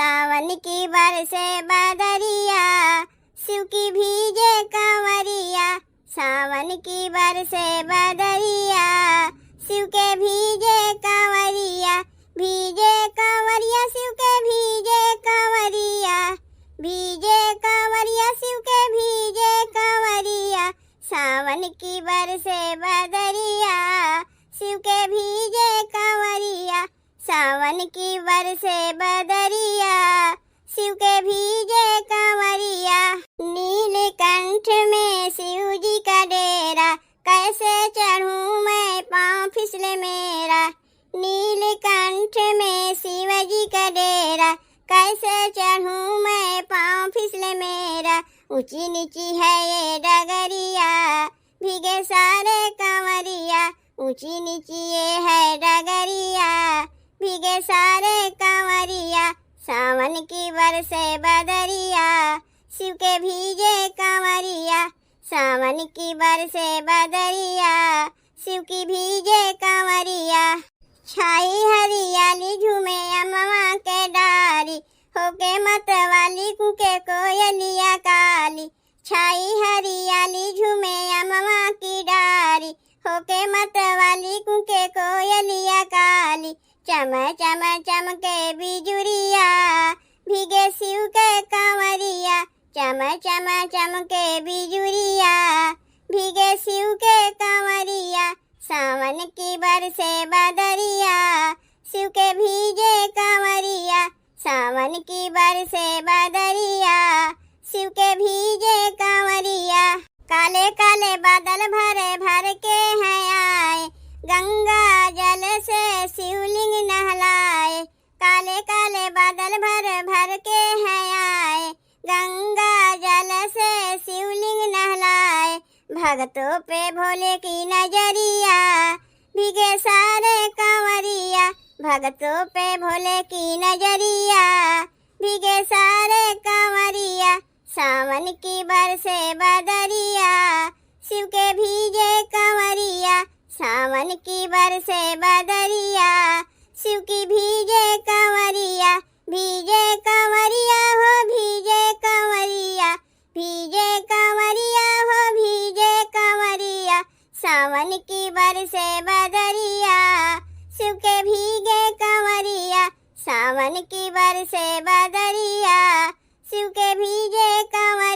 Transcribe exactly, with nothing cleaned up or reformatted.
सावन की बरसे बदरिया, शिव की भीजे कांवरिया। सावन की बरसे बदरिया, शिव के भीजे कांवरिया। भीजे कांवरिया, शिव के भीजे कांवरिया। भीजे कांवरिया, शिव के भीजे कांवरिया। सावन की बरसे बदरिया, शिव के भीजे कांवरिया। सावन की बरसे बदरिया, शिव के भीजे कांवरिया। नीलकंठ में शिव जी का डेरा, कैसे चढ़ूं मैं, पाँव फिसले मेरा। नीलकंठ में शिव जी का डेरा, कैसे चढ़ूं मैं, पाँव फिसले मेरा। ऊंची नीची है ये डगरिया, भीगे सारे कांवरिया। ऊंची नीची ये है डगरिया, भीगे सारे कांवरिया। सावन की बरसे बदरिया, शिव के भीजे कांवरिया। सावन की बरसे बदरिया, शिव की भीजे कांवरिया। छाई हरियाली, झूमे अमवा के डारी, होके मतवाली कूके कोयलिया काली। छाई हरियाली, झूमे अमवा की डारी, होके मतवाली कूके कोयलिया काली। चम चम चमके बिजुरिया, भीगे शिव के कांवरिया। चम चम चमके बिजुरिया, भीगे शिव के कांवरिया। सावन की बरसे बदरिया, शिव के भीजे कांवरिया। सावन की बरसे बदरिया, शिव के भीजे कांवरिया। काले काले बादल भरे भर के हैं आए, गंगा जल से शिवलिंग नहलाए। काले काले बादल भर भर के हैं आए, गंगा जल से शिवलिंग नहलाए। भगतों पे भोले की नजरिया, भीगे सारे कांवरिया। भगतों पे भोले की नजरिया, भीगे सारे कांवरिया। सावन की बरसे बदरिया, शिव के भीजे कांवरिया। सावन की बरसे बदरिया, शिव की भीजे कांवरिया। भीजे कांवरिया हो, भीजे कांवरिया। भीजे कांवरिया हो, भीजे कांवरिया। सावन की बरसे बदरिया, शिव के भीगे कांवरिया। सावन की बरसे बदरिया, शिव के भीजे कांवरिया।